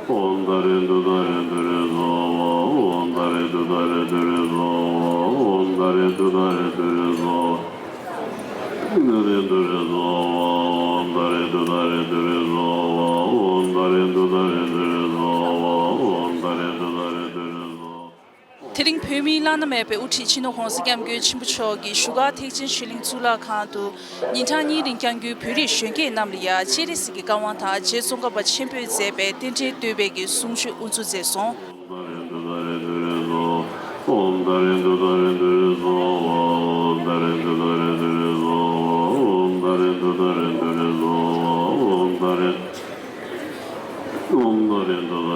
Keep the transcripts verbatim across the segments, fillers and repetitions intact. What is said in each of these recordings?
ཨོཾ་ཏཱ་རེ་ཏུཏྟཱ་རེ་ཏུ་རེ་སྭཱ་ཧཱ། ཨོཾ་ཏཱ་རེ་ཏུཏྟཱ་རེ་ཏུ་རེ་སྭཱ་ཧཱ། ཨོཾ་ཏཱ་རེ་ཏུཏྟཱ་རེ་ཏུ་རེ་སྭཱ་ཧཱ། ཏཱ་རེ་ཏུ་རེ་སྭཱ་ཧཱ། ཨོཾ་ཏཱ་རེ་ཏུཏྟཱ་རེ་ཏུ་རེ་སྭཱ་ཧཱ། ཨོཾ་ཏཱ་རེ་ཏུཏྟཱ་རེ་ཏུ་རེ་སྭཱ་ཧཱ། ཨོཾ་ཏཱ་རེ་ཏུཏྟཱ་རེ་ཏུ་རེ་སྭཱ་ཧཱ། དེ་རིང་བོད་མིའི་བླ་ན་མེད་པའི་དབུ་ཁྲིད་སྤྱི་ནོར་༧གོང་ས་༧སྐྱབས་མགོན་ཆེན་པོ་མཆོག་གིས་བཞུགས་སྒར་ཐེག་ཆེན་ཆོས་གླིང་གཙུག་ལག་ཁང་དུ་ཉིན་གྲངས་གཉིས་རིང་བསྐྱང་རྒྱུའི་བོད་རིགས་གཞོན་སྐྱེས་རྣམས་ལ་ཡང་སྤྱན་རས་གཟིགས་ཀྱི་བཀའ་དབང་དང་རྗེ་ཙོང་ཁ་པ་ཆེན་པོས་མཛད་པའི་རྟེན་འབྲེལ་བསྟོད་པའི་གི་གསུང་ཆོས་དབུ་འཛུགས་མཛད་སོང་། ཨོཾ་ཏཱ་རེ་ཏུཏྟཱ་རེ་ཏུ་རེ་སྭཱ་ཧཱ། ཨོཾ་ཏཱ་རེ་ཏུཏྟཱ་རེ་ཏུ་རེ་སྭཱ་ཧཱ། ཨོཾ་ཏཱ་རེ་ཏུཏྟཱ་རེ་ཏུ་རེ་སྭཱ་ཧཱ། ཨོཾ་ཏཱ་རེ་ཏུཏྟཱ་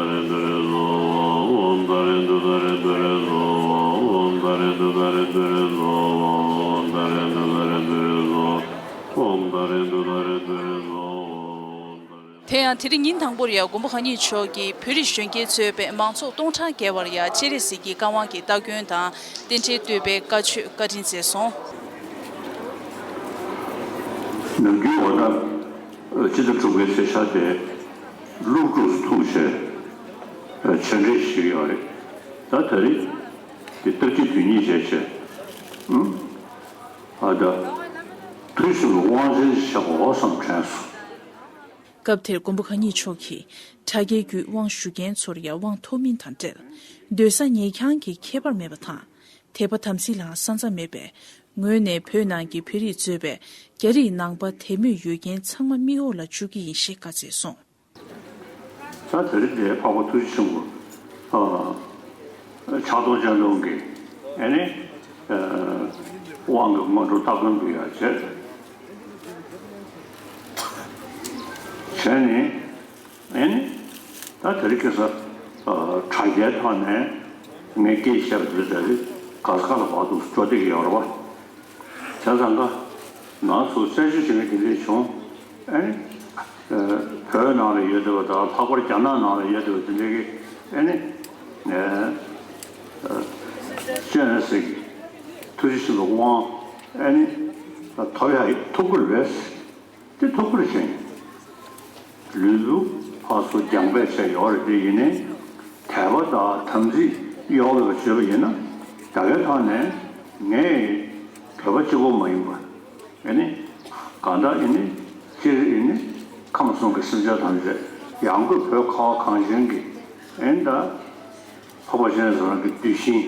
རེ་ཏུ་རེ་སྭཱ་ཧཱ། ཨོཾ་ཏཱ་རེ་ཏུཏྟཱ་རེ་ཏུ་རེ་སྭཱ་ཧཱ། ཨོཾ་ཏཱ་རེ་ཏུཏྟཱ་རེ་ཏུ་རེ་སྭཱ་ཧཱ། ཨོཾ་ཏཱ་རེ་ཏུཏྟཱ་རེ་ཏུ་རེ་སྭཱ་ཧཱ། ཨོཾ་ཏཱ་རེ་ཏུཏྟཱ་རེ་ཏུ་རེ་སྭཱ་ཧཱ། ཨོཾ་ཏཱ་རེ། དེ་ཡང་དེ་རིང་ཉིན་དང་པོར་ཡང་མགོན་པོ་གང་ཉིད་མཆོག་གིས་བོད་རིགས་གཞོན་སྐྱེས་གཙོས་པའི་མང་ཚོགས་སྟོང་ཕྲག་བརྒལ་བར་ཡང་སྤྱན་རས་གཟིགས་ཀྱི་བཀའ་དབང་གི་སྟ་གོན་དང་རྟེན་འབྲེལ་བསྟོད་པའི་བཀའ་ཆོས་བཀའ་དྲིན་སྩལ་སོང་། ནམ་རྒྱུན་འོ་ན་སྤྱི་ཟླ་དྲུག་པའི་ཚེས་ཤར་དེ་ཀླུ་སྒྲུབ་སུ་ཐུག་བྱས་ཆོས་འབྲེལ་ཞུས་ཡོད་རེད། ད་དེ་རིང་དེ་སྟག་གཅིག་དུས་གཉིས་བྱས་བྱས། ཨ་ད་དུས་གསུམ་དབང་ཆེན་ཞེས་པ་འོ་བསམ་དྲན་སོང་། སྐབས་དེར་མགོན་པོ་གང་ཉིད་མཆོག་གིས་དྲ་རྒྱའི་བརྒྱུད་དབང་ཞུ་མཁན་ཚོར་ཡང་དབང་ཐོབ་མིན་དང་འབྲེལ། སྡོད་ས་ཉེ་འཁྱང་གི་ཁྱད་པར་མེད་པ་དང་། དད་པ་དམ་ཚིག་ལའང་ས་མཚམས་མེད་པའི་ངོས་ནས་བོད་ནང་གི་བོད་རིགས་གཙོས་པའི་རྒྱ་རིགས་ནང་པ་དད་མོས་ཡོད་མཁན་ཚང་མ་མིག་འོག་ལ་བཅུག་གི་ཡིན་ཞེས་བཀའ་སྩལ་སོང་། ད་དེ་རིང་འདིར་འཕགས་པ་ཐུགས་རྗེ་ཆེན་པོ་ཕྱག་སྟོང་སྤྱན་སྟོང་གིས་ཨེ་ནི་དབང་གི་སྔོན་འགྲོ་སྟ་གོན་འབུལ་ཡག་བྱས། བྱས་ནས་ཨེ་ནི་ད་དེ་རིང་ཁ་སང་དྲ་རྒྱའི་ཐོག་ནས་ངས་སྐད་བཤད་པ་དེ་ཚོ་ག་ས་ག་ལ་བར་དུ་འགྲོ་བསྡད་ཀྱི་ཡོད་རེད་བ། བྱས་ཙང་ཀ་ང་ཚོ་བཙན་བྱོལ་བྱེད་མཁན་དེ་འདྲས་བྱུང་། ཨེ་ནི། བོད་ནང་ལ་ཡོད་བསྡད་པ་དང་ལྷག་པར་རྒྱ་ནག་ནང་ལ་ཡོད་བསྡད་པ་དེ་འདྲས་ཀྱི་ཨེ་ནི། སྤྱན་རས་གཟིགས་ཐུགས་རྗེ་ཆེན་པོའི་དབང་ཨེ་ནི། ཐོབ་ཡག་ཐུགས་ཁུར་རེད། དེ་ཐུགས་ཁུར་བཞེས། ལུས་པོ་ཕར་ཚུར་རྒྱང་འབད་བྱས་ཡོད་རེད་དེ་ཡིན་ནའི། དད་པ་དང་དམ་ཚིག་གཡོ་བའི་བརྗོད་པ་ཡིན་ན་ད་གའི་ཐོག་ནས་ངས་བོད་པ་གཅིག་པོ་མ་ཡིན་པ་ཨེ་ནི་གང་ལྟར་ཨེ་ནི་སྤྱིར་ཨེ་ནི་ཁམས་གསུམ་གྱི་སེམས་ཅན་ཐམས་ཅད་ཡང་སྒོས་བོད་ཁ་བ་གངས་ཅན་གྱི་ཨེ་ནི་ད་འཕགས་པ་སྤྱན་རས་གཟིགས་རང་གི་གདུལ་ཞིང་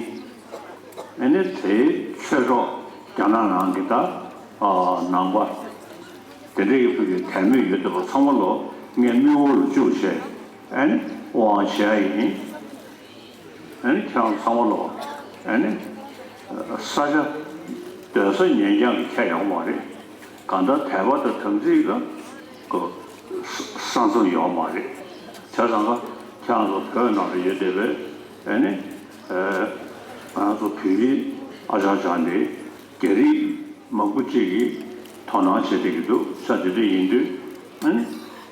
ཨེ་ནི་དེའི་ཆོས་གྲོགས་རྒྱ་ནག་ནང་གི་ད་ནང་པ་དེ་འདྲ་ཡི་བོད་ཀྱི་དད་མོས་ཡོད་བསྡད་པ་ཚང་མ་ལོ་ངས་མིག་འོག་ལ་བཅུག་བྱས་ཨེ་ནི་དབང་བྱས་ཡིན། ཨ་ནི་ཁྱེད་རང་ཚང་མ་ལོ། ཨ་ནི། ས་ཆ། སྡོད་ས་ཉེ་འགྱངས་ཀྱི་ཁྱད་ཡོད་མ་རེད། གང་ལྟར་དད་པ་དང་དམ་ཚིག་ལ། གོ། ས་མཚམས་ཡོད་མ་རེད། བྱས་ཙང་ཀ་ཁྱེད་རང་ཚོ་བོད་ནང་ལ་ཡོད་བསྡད་པའི། ཨ་ནི། ང་ཚོ་བོད་རིགས་ཨ་ཅག་ཅག་འདི་རྒྱ་རིགས་མང་པོ་ཅིག་གིས་དོ་སྣང་བྱེད་བསྡད་ཀྱི་འདུག་ས་དེ་འདྲ་ཡིན་དུས། ཨ་ནི།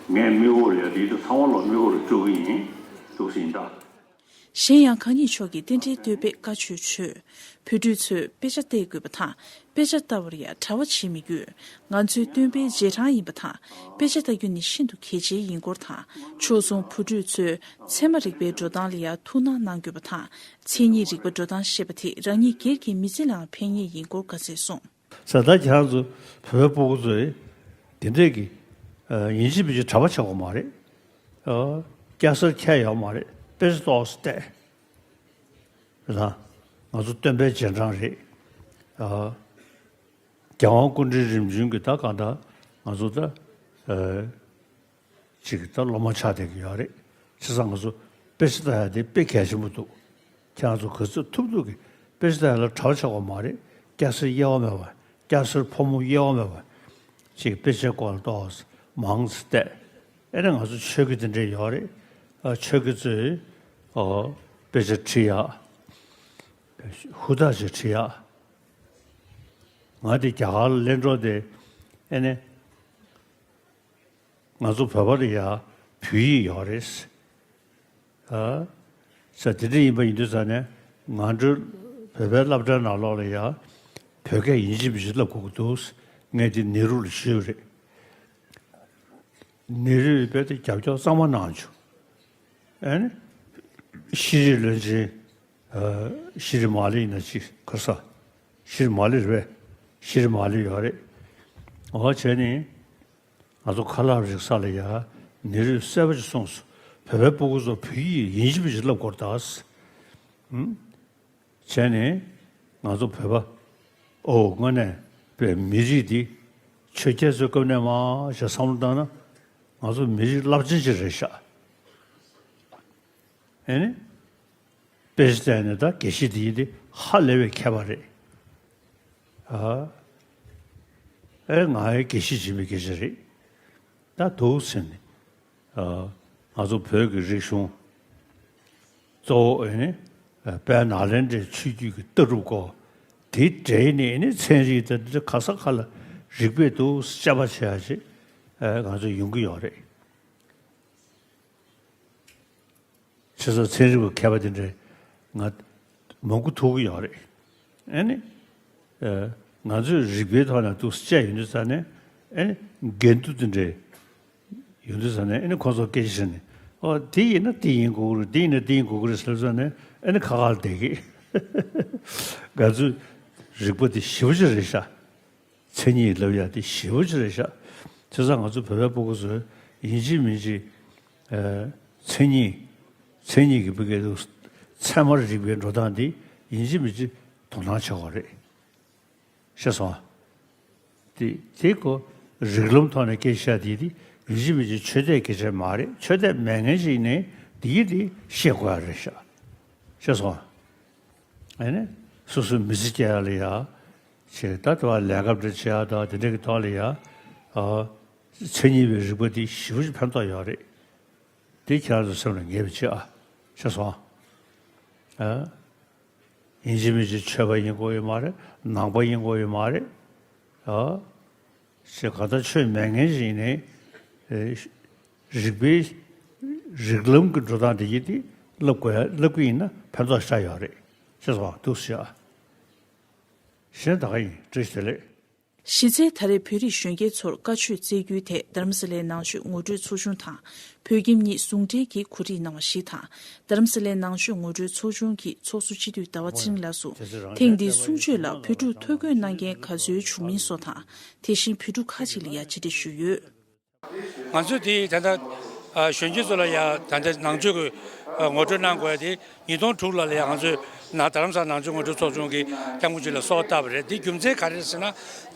ངས་མིག་འོག་ལ་ཡ་དེ་ཚོ་ཚང་མ་ལོ་མིག་འོག་ལ་བཅུག་གི་ཡིན། འདུག་སེ་ཡིན་ད། གཞན་ཡང་གང་ཉིད་མཆོག་གིས་རྟེན་འབྲེལ་བསྟོད་པའི་བཀའ་ཆོས་ཆོས། བོད་ཕྲུག་ཚོས་དཔེ་ཆ་བལྟ་དགོས་པ་དང་དཔེ་ཆ་ལྟ་བར་ཡང་གྲྭ་པ་བྱེད་མི་དགོས། ང་ཚོའི་སྟོན་པའི་རྗེས་འབྲང་ཡིན་པ་དང་དཔེ་ཆ་ལྟ་རྒྱུ་ནི་ཤིན་ཏུ་གལ་ཆེའི་ཡིན་སྐོར་དང་། ཕྱོགས་མཚུངས་བོད་ཕྲུག་ཚོས་ཚད་མ་རིག་པའི་འགྲོ་སྟངས་ལ་ཡང་ཐུགས་སྣང་གནང་དགོས་པ་དང་མཚན་ཉིད་རིག་པ་འགྲོ་སྟངས་ཤེས་པ་དེ་རང་ཉིད་སྒེར་གྱི་མི་ཚེ་ལའང་ཕན་ངེས་ཡིན་སྐོར་བཀའ་སྩལ་སོང་། ཟ་ད་ཁྱེད་རང་ཚོ་བོད་པའི་སྤུ་གུ་ཚོས་དེ་འདྲས་ཀྱི་ཡིན་གཅིག་མིན་གཅིག་གྲྭ་པ་ཆགས་དགོས་མ་རེད། སྐྱ་སེར་ཁྱད་ཡོད་མ་རེད། དཔེ་ཆ་ཏོག་ཙམ་བལྟས། རེད་ད། ང་ཚོ་སྟོན་པའི་རྗེས་འབྲང་རེད། རྒྱལ་དབང་སྐུ་ཕྲེང་རིམ་བྱོན་གྱི་ད་གང་ལྟར་ང་ཚོ་ད། ཅིག་ད་སློབ་མ་ཆགས་བསྡད་ཀྱི་ཡོད་རེད། བྱས་ཙང་ང་ཚོ་དཔེ་ཆ་ལྟ་ཡ་དེ་དཔེ་གལ་ཆེན་པོ་འདུག་ཁྱེད་རང་ཚོ་ག་ཚོད་ཐུབ་ཐུབ་ཀྱིས་དཔེ་ཆ་ལྟ་ཡ་ལ་གྲྭ་པ་ཆགས་དགོས་མ་རེད། སྐྱ་སེར་དབྱེ་བ་མེད་པ། སྐྱ་སེར་ཕོ་མོ་དབྱེ་བ་མེད་པ། ཅིག་དཔེ་ཆའི་སྐོར་ལ་ཏོག་ཙམ་མང་ཙམ་བལྟས། ཨེ་ནས་ང་ཚོ་ཆོས་ཀྱི་དེ་འདྲས་ཡོད་རེད། ཨ་ཆོས་ཀྱི་ཚོས་ཨོ་དཔེ་ཆ་ཁྲིད་ཡག་ཧུར་ཐག་ཅིག་ཁྲིད་ཡག་ང་དེ་རྒྱ་གར་ལ་གླེང་གྲོགས་དེ་ཨེ་ནས། ང་ཚོ་བོད་པ་ལ་ཡ་བོད་ཡིག་ཡོད་རེད། ཨ། ས་དེ་འདྲ་ཡིན་པ་ཡིན་དུས་ཙང་ནས་ང་ཚོ་བོད་པའི་སློབ་གྲྭའི་ནང་ལོགས་ལ་ཡ་བོད་སྐད་ཡིན་གཅིག་མིན་གཅིག་བསླབ་དགོས་ཀྱི་འདུག་ངས་དེ་ནེ་རུ་ལ་ཞུས་པ་རེད། ནེ་རུས་རྦད་དེ་རྒྱབ་སྐྱོར་གཙང་མ་གནང་བྱུང་། ཨ་ནི་ཤེས་རིག་བློན་ཆེན། ཨ། ཤེས་རིག་མ་ལི་ཡིན་ན་ཅིག་ག་རེ་ཟ། ཤེས་རིག་མ་ལི་རེད་པས། ཤེས་རིག་མ་ལི་ཡོད་རེད། འོ་བྱས་ནས་ང་ཚོ་ཁ་ལག་རིག་ས་ལ་ཡ་ནི་རུས་གསལ་པོ་ཅིག་གསུངས་སོང་། བོད་པའི་སྤུ་གུ་ཚོ་བོད་ཡིག་ཡིན་གཅིག་མིན་གཅིག་བསླབ་དགོས་རེད་ད། ཨུམ། བྱས་ནས་ང་ཚོ་བོད་པ། ཨོ། དངོས་གནས་པའི་མི་རིགས་འདི་ཆོས་རྒྱལ་ཚོའི་སྐབས་ནས་མར་བྱས་བསམ་བློ་བཏང་ན་ང་ཚོ་མི་རིགས་རླབས་ཆེན་ཅིག་རེད་ཤག། ཨེ་ནི། དཔེ་ཆ་བལྟས་ནས་ད་དགེ་བཤེས་འདི་ཡིན་ཏེ་ཧ་ལས་པའི་མཁས་པ་རེད། ཨ། ཨེ། ང་ཡི་དགེ་བཤེས་བྱེད་པའི་སྐད་ཆ་རེད། ད་འདུག་ཟེར་ནས། ཨ། ང་ཚོ་བོད་ཀྱི་རིག་གཞུང་གཙོ་བོ་ཨེ་ནི། ཨ། དཔལ་ནཱ་ལེནྡྲའི་ཆོས་བརྒྱུད་ཀྱི་ལྟ་གྲུབ་སྐོར་དེ་འདྲ་ནས་ཨེ་ནི་ཚན་རིག་དང་འདི་ག་ས་ག་ལ་རིག་པས་འདུག་དཔྱད་པ་བྱེད་ཡ་ཅིག། ཨ། ང་ཚོ་ཡོང་གི་ཡོད་རེད། བྱས་ཙང་ཚན་རིག་པ་མཁས་པ་དེ་འདྲ་ང་མང་པོ་ཐུག་གི་ཡོད་རེད། ཨ་ནི། ཨ། ང་ཚོས་རིག་པའི་ཐོག་ནས་འདུག་དཔྱད་ཡོང་དུས་ཙ་ནས་ཨ་ནི་འགལ་འདུ་དེ་འདྲ་ཡོང་དུས་ཙ་ནས་ཨ་ནི་ཁོང་ཚོ་སྐད་ཆ་བཤད་ནས། ཨོ། དེ་ཡིན་ན་དེ་ཡིན་དགོས་ཀྱི་རེད། དེ་ཡིན་ན་དེ་ཡིན་དགོས་ཀྱི་རེད་ཟེར་ཙ་ནས་ཨ་ནི་ཁ་ཁ་ལ་བསྡད་ཀྱི། ང་ཚོའི་རིག་པ་དེ་ཞེ་པོ་ཅིག་རེད་ཤག། མཚན་ཉིད་ལབ་ཡ་དེ་ཞེ་པོ་ཅིག་རེད་ཤག། བྱས་ཙང་ང་ཚོ་བོད་པའི་སྤུ་གུ་ཚོས་ཡིན་གཅིག་མིན་གཅིག། ཨ། མཚན་ཉིད། མཚན་ཉིད་ཀྱི་བུ་གལ་དུ་ཚད་མར་རིག་པའི་འགྲོ་སྟངས་འདི་ཡིན་གཅིག་མིན་གཅིག་དོ་སྣང་བྱེད་དགོས་རེད། ཤེས་སོང་ཨ། དེ་དེ་ཀོ་རིགས་ལམ་ཐོག་ནས་སྐད་ཆ་བཤད་དེ་དེ་ཡིན་གཅིག་མིན་གཅིག་ཆོས་དད་སྐད་ཆ་མ་རེད། ཆོས་དད་མེད་མཁན་ཞིག་ཡིན་ནའི་དེ་ཡིན་དེ་ཤེས་དགོས་ཡ་རེད་ཤག། ཤེས་སོང་ཨ། ཨ་ནི་སོ་སོའི་མི་ཚེ་སྐྱེལ་ཡ་ལ་ཡ། ཆེ་ད་དུ་བ་ལས་ཀ་འདྲ་བྱེད་ཡ་དང་དེ་འདྲ་གི་ཐོག་ལ་ཡ། ཨ། མཚན་ཉིད་པའི་རིག་པ་འདི་ཞེ་པོ་ཅིག་ཕན་ཐོགས་ཡོད་རེད། དེ་ཁྱེད་རང་ཚོ་སེམས་ལ་ངེས་པ་བྱེད་ཨ། ཤེས་སོང་ཨ། ཨ། ཡིན་གཅིག་མིན་གཅིག་ཆོས་པ་ཡིན་དགོས་ཡོད་མ་རེད། ནང་པ་ཡིན་དགོས་ཡོད་མ་རེད། ཨ། ཞེས་གང་ལྟར་ཆོས་མེད་མཁན་ཞིག་ཡིན་ནའི། ཨེ། རིག་པའི་རིགས་ལམ་གྱི་འགྲོ་སྟངས་དེ་ཡིན་དེ་བསླབ་དགོས་ཡ། བསླབ་ཀྱི་ཡིན་ན་ཕན་ཐོགས་ཤ་ཡོད་རེད། ཤེས་སོང་ཨ། འདུག་སེ་བྱེད་ཨ། གཞན་ད་ག་ཡིན། བཀྲ་ཤིས་བདེ་ལེགས། གཞི་རྩའི་ད་རེས་བོད་རིགས་གཞོན་སྐྱེས་ཚོར་བཀའ་ཆོས་སྩལ་རྒྱུའི་ཐད་རྡ་རམ་ས་ལའི་ནང་ཆོས་ངོ་སྤྲོད་ཚོགས་ཆུང་དང་བོད་ཁྱིམ་གཉིས་ཟུང་འབྲེལ་གྱིས་གོ་སྒྲིག་གནང་བ་ཞིག་དང་། རྡ་རམ་ས་ལའི་ནང་ཆོས་ངོ་སྤྲོད་ཚོགས་ཆུང་གི་ཚོགས་གཙོ་སྤྱི་འཐུས་ཟླ་བ་ཚེ་རིང་ལགས་སུ་ཐེངས་འདིའི་གསུང་ཆོས་ལ་བོད་ཕྲུག་ཐོ་འགོད་གནང་མཁན་ག་ཚོད་བྱུང་མིན་སོགས་དང་། དེ་བཞིན་བོད་ཕྲུག་ཁག་ཅིག་ལ་ཡང་ཆེད་སྒྲིག་ཞུས་ཡོད། ང་ཚོས་དེ་ད་ལྟ་ཨ་གཞོན་སྐྱེས་ཚོ་ལ་ཡང་ད་ལྟ་ནང་ཆོས་ཀྱི་ཨ་ངོ་སྤྲོད་གནང་དགོས་ཡ་དེ་ཉིས་སྟོང་དྲུག་ལ་ལ་ཡང་ང་ཚོས་ན་རྡ་རམ་ས་ལ་ནང་ཆོས་ངོ་སྤྲོད་ཚོགས་ཆུང་གི་སྐྱབས་མགོན་ཅིག་ལ་གསོལ་བ་བཏབ་པ་རེད། དེ་རྒྱུ་མཚན་ག་རེ་རེད་ཟེར་ན།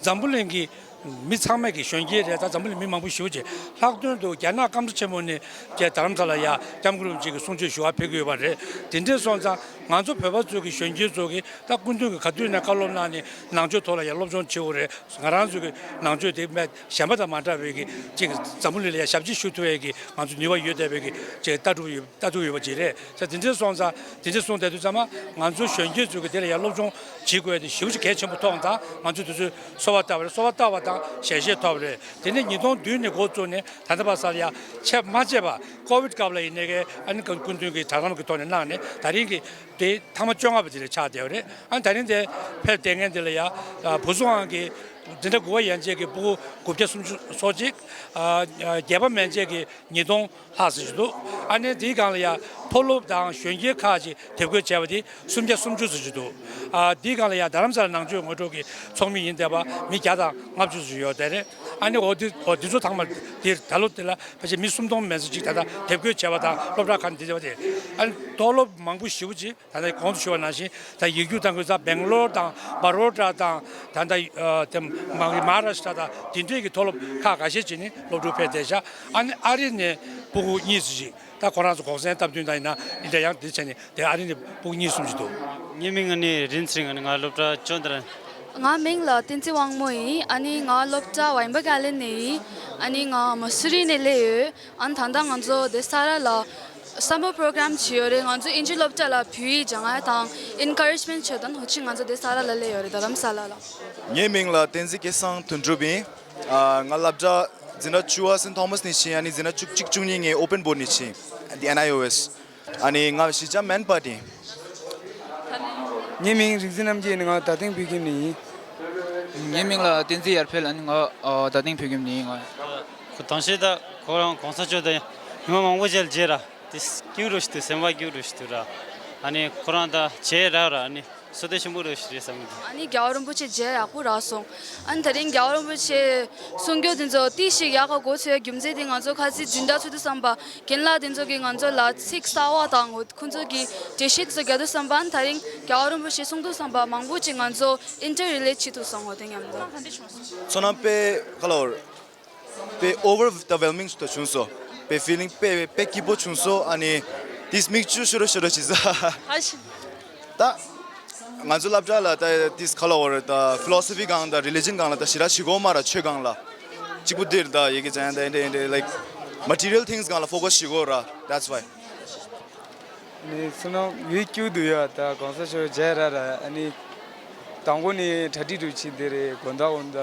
འཛམ་བུ་གླིང་གི་མི་ཚང་མས་ཀྱི་གཞོན་སྐྱེས་རེད། ད་འཛམ་བུ་གླིང་མི་མང་པོ་ཞེ་པོ་ཅིག་ལྷག་དོན་དུ་རྒྱ་ནག་སྐམ་ས་ཆེན་པོ་ནས་ཀྱི་རྡ་རམ་ས་ལ་ཡ་སྐྱབས་མགོན་རིན་པོ་ཆེ་གི་གསུང་ཆོས་ཞུ་བར་ཕེབས་ཀྱི་ཡོད་པ་རེད། དེ་འདྲས་སོང་ཙང་ང་ཚོ་བོད་པ་ཚོ་གི་གཞོན་སྐྱེས་ཚོ་གི་ད་སྐུ་མདུན་གྱི་ག་དུས་ནས་བཀའ་སློབ་གནང་ནས་ནང་ཆོས་ཐོག་ལ་ཡ་སློབ་སྦྱོང་བྱེད་དགོས་རེད། ང་རང་ཚོ་གི་ནང་ཆོས་དེ་མེད། གཞན་པ་དང་མ་འདྲ་བའི་གི་ཅིག་འཛམ་བུ་གླིང་ལ་ཡ་ཞབས་ཕྱི་ཞུ་ཐུབ་ཡས་ཀྱི་ང་ཚོ་ནུས་པ་ཡོད་བསྡད་པའི་གི་ཅིག་ལྟ་གྲུབ་ཡོད། ལྟ་གྲུབ་ཡོད་པ་ཅིག་རེད། ས་དེ་འདྲས་སོང་ཙང་དེ་འདྲས་གསུངས་བསྡད་དུས་ཙམ་པ་ང་ཚོ་གཞོན་སྐྱེས་ཚོ་གི་དེ་ལ་ཡ་སློབ་སྦྱོང་བྱེད་དགོས་ཡ་དེ་ཞེ་པོ་ཅིག་གལ་ཆེན་པོ་མཐོང་ཙང་ང་ཚོས་དེ་ཚོའི་གསོལ་བ་བཏབ་པ་རེད། གསོལ་བ་བཏབ་པ་དང་ཞལ་བཞེས་ཐོབ་པ་རེད། དེ་ནས་ཉིས་སྟོང་བདུན་ནས་འགོ་བཙུགས་ནས་ད་ལྟ་བར་ས་ལ་ཡ་ཆད་མ་ཆད་པ་ཀོ་བིད་སྐབས་ལ་ཡིན་ནའི་གི་ཨ་ནི་སྐུ་མདུན་གྱི་གྲྭ་ལམ་གྱི་ཐོག་ནས་གནང་ནས་ད་རིང་གི་དེ་ཐེངས་མ་བཅོ་ལྔ་པ་དེ་ལ་ཆགས་བསྡད་པ་རེད། ཨ་ནི་ད་རིང་དེ་ཕེབས་བསྡད་མཁན་དེ་ལ་ཡ་ཨ་བུ་གསུམ་དབང་གི་འཛིན་གྲྭ་དགུ་པ་ཡན་ཆད་ཀྱི་སྤུ་གུ་དགུ་བརྒྱ་སུམ་ཅུ་སོ་གཅིག། ཨ་ཨ་བརྒྱད་པ་མན་ཆད་ཀྱི་ཉིས་སྟོང་ལྷག་ཙམ་ཞིག་འདུག། ཨ་ནི་དེའི་སྒང་ལ་ཡ་མཐོ་སློབ་དང་གཞོན་སྐྱེས་ཁག་ཅིག་དེབ་འགོད་བྱས་པ་དེ་སུམ་བརྒྱ་སུམ་ཅུ་ཙམ་ཞིག་འདུག། ཨ་དེའི་སྒང་ལ་ཡ་རྡ་རམ་ས་ལ་ནང་ཆོས་ངོ་སྤྲོད་ཀྱི་ཚོགས་མི་ཡིན་བསྡད་པ་མི་བརྒྱ་དང་ལྔ་བཅུ་ཙམ་ཡོད་བསྡད་རེད། ཨ་ནི་འོ་དེ་འོ་དེ་ཚོ་ཚང་མ་དེ་ད་ལོ་དེ་ལ་ཕལ་ཆེར་མི་སུམ་སྟོང་མན་ཙམ་ཅིག་ད་ལྟ་དེབ་འགོད་བྱས་པ་དང་སློབ་གྲྭ་ཁག་ནས་དེ་བྱས་པ་དེ། ཨ་ནི་མཐོ་སློབ་མང་པོ་ཞེ་པོ་ཅིག་ད་ལྟ་གོང་དུ་ཞུས་པ་ནང་བཞིན་ད་ཡིག་རྒྱུགས་གཏང་དགོས་ས་སྦེང་ལོར་དང་བ་རོ་ཌ་དང་ད་ལྟ་ཨ་དེ་མ་མ་ཧཱ་རཱ་ཤི་ཏྲ་དང་དེ་འདྲས་ཀྱི་མཐོ་སློབ་ཁག་ཁ་ཤས་ཅིག་ནས་སློབ་ཕྲུག་ཕེབས་བསྡད་ཤག། ཨ་ནི་ཨ་རི་ནས་སྤུ་གུ་གཉིས་ཙམ་ཅིག་ད་ཁོ་རང་ཚོ་གོང་གསལ་སྟབས་བསྟུན་དང་ཡིན་ན་འདི་འདྲ་ཡང་འདི་བྱས་ནས་དེ་ཨ་རི་ནས་སྤུ་གུ་གཉིས་གསུམ་ཅིག་འདུག། ངའི་མིང་ང་ནི་རིན་ཚེ་རིང་ཨ་ནི་ང་སློབ་གྲྭ་བཅུ་དང་། ངའི་མིང་ལ་བསྟན་འཛིན་དབང་མོ་ཡིན། ཨ་ནི་ང་སློབ་གྲྭ་ཝེམ་པར་གྷ་ལན་ནས་ཡིན། ཨ་ནི་ང་མ་སུ་རི་ནས་སླེབས་ཡོད། ཨ་ནི་ད་ལྟ་ང་ཚོ་འདི་ས་ར་ལ་སམ་མར་པོ་རོ་གྷ་རམ་བྱས་ཡོད་རེད། ང་ཚོ་དབྱིན་ཇི་སློབ་གྲྭ་ལ་བོད་ཡིག་སྦྱང་ཡ་དང་ཨེན་ཁ་རེཇ་མེན་ཊི་བྱེད་དོན་ཧོ་ཅི་ང་ཚོ་འདི་ས་ར་ལ་སླེབས་ཡོད་རེད། རྡ་རམ་ས་ལ་ལ། ངའི་མིང་ལ་བསྟན་འཛིན་སྐལ་བཟང་དོན་གྲུབ་ཡིན། ཨ་ང་སློབ་གྲྭ་འཛིན་གྲྭ་བཅུ་པ་སེན་ཐོ་མཱས་ནས་ཕྱིན། ཨ་ནི་འཛིན་གྲྭ་བཅུ་གཅིག་བཅུ་གཉིས་ངས་ཨོ་པན་བྷོཌ་ནས་ཕྱིན། འདི་ཨེན་ཨའི་ཨོ་ཨེས། ཨ་ནི་ང་གཞིས་ཆགས་མན་པ་ཏི། ངའི་མིང་རིག་འཛིན་རྣམ་རྒྱལ་ནི་ང་རྡ་སྟེང་བོད་ཁྱིམ་ནས་ཡིན། ངའི་མིང་ལ་བསྟན་འཛིན་ཡར་འཕེལ། ཨ་ནི་ང་ཨ་རྡ་སྟེང་བོད་ཁྱིམ་ནས་ཡིན། ང་ཁོ་དང་ཤེས་ད་ཁོ་རང་གོང་ས་མཆོག་དང་ཉི་མ་མང་པོ་རྗེས་ལ་མཇལ་ར། དེ་སྐྱིད་རུ་ཞིག་འདུག་སེམས་པ་སྐྱིད་རུ་ཞིག་འདུག་ར། ཨ་ནི་ཁོ་རང་ད་བྱས་ར་ར་ཨ་ནི་བསོད་བདེ་ཆེན་པོ་རུ་ཞིག་རེད་བསམ་གི་འདུག་ཨ་ནི་རྒྱལ་བ་རིན་པོ་ཆེ་མཇལ་ཡག་པོ་རག་སོང་། ཨ་ནི་དེ་རིང་རྒྱལ་བ་རིན་པོ་ཆེ་གསུང་རྒྱུ་དེ་ཚོ་ཏི་ཞིག་ཡག་ག་གོ་ཚོད་རྒྱུ་མཚན་དེ་ང་ཚོ་ཁ་སང་འཛིན་གྲྭ་ཚོགས་དུས་བསམ་པ་རྒན་ལགས་དེ་ཚོ་གིས་ང་ཚོ་ལ་ཚིག་གསར་བ་དང་ཁོ་ཚོ་གིས་འགྲེལ་བཤད་དེ་ཚོ་རྒྱག་དུས་བསམ་པ། ཨ་ནི་དེ་རིང་རྒྱལ་བ་རིན་པོ་ཆེ་གསུང་དུས་བསམ་པ་མང་པོ་ཅིག་ང་ཚོ་ཨིན་ཊར་རི་ལེཊ་བྱེད་ཐུབ་སོང་ངོ་དེ་མཉམ་དུ། ཚོར་སྣང་དཔེ་ག་ལ་བར་དཔེ་ཨོ་ཝར་ཝེལ་མིང་ཞིག་ཏུ་བྱུང་སོང་། དཔེ་ཕི་ལིང་དཔེ་དཔེ་སྐྱིད་པོ་བྱུང་སོང་། ཨ་ནི་དེས་མིག་ཆུ་ཤོར་ཤོར་བྱེད་ས། ད་ང་ཚོ་སློབ་གྲྭ་ལ་ད་དེས་ག་ལ་བར་ད་ཕི་ལོ་སོ་ཕི་སྒང་དང་རི་ལི་ཇན་སྒང་ལ་ད་ཞེ་དྲག་བྱེད་དགོས་མ་ར། ཆོས་སྒང་ལ་གཅིག་པུ་འདིར་ད་ཡི་གེ་ཅན་ད་ཨེ་འདྲ་ཨེ་འདྲ་like material things སྒང་ལ་ཕོ་ཀ་སི་བྱེད་དགོས་ར། That's why། ནི་སུ་ནང་ཡུལ་སྐྱུག་འདུག་ཡ། ད་གོང་ས་མཆོག་མཇལ་ར་ར། ཨ་ནི་དང་པོ་ནི་གྲ་སྒྲིག་འགྲུབ་ཆེད་དེ་རེད། དགོང་དག་འོང་ད་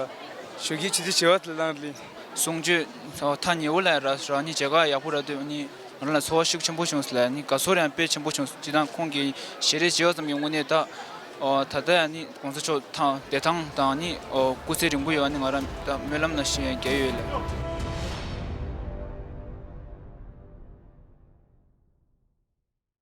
ཞོགས་ཀྱི་ཆུ་ཚོད་བཞི་པ་ལ་ལངས་ལི། གསུང་ཆོས་ཚོ་ཐག་ཉེ་བོ་ལ་ར་ར་ནི་མཇལ་ཁ་ཡག་པོ་རག་དུས་ནི་ང་རང་ལ་ཚོར་བ་ཤུགས་ཆེན་པོ་བྱུང་སོང་ལ། ནི་དགའ་ཚོར་ཡང་དཔེ་ཆེན་པོ་བྱུང་སོང་། ཅི་དང་ཁོང་གི་ཞལ་རས་མཇལ་བ་ཙམ་གྱི་དངོས་གནས་ད་ད་ལྟ་ཡང་ནི་གོང་ས་མཆོག་ཐང་བདེ་ཐང་དང་ནི་སྐུ་ཚེ་རིང་པོ་ཡོད་ནི་ང་རང་ད་སྨོན་ལམ་ནང་བཞིན་རྒྱག་ཡོད་ལ།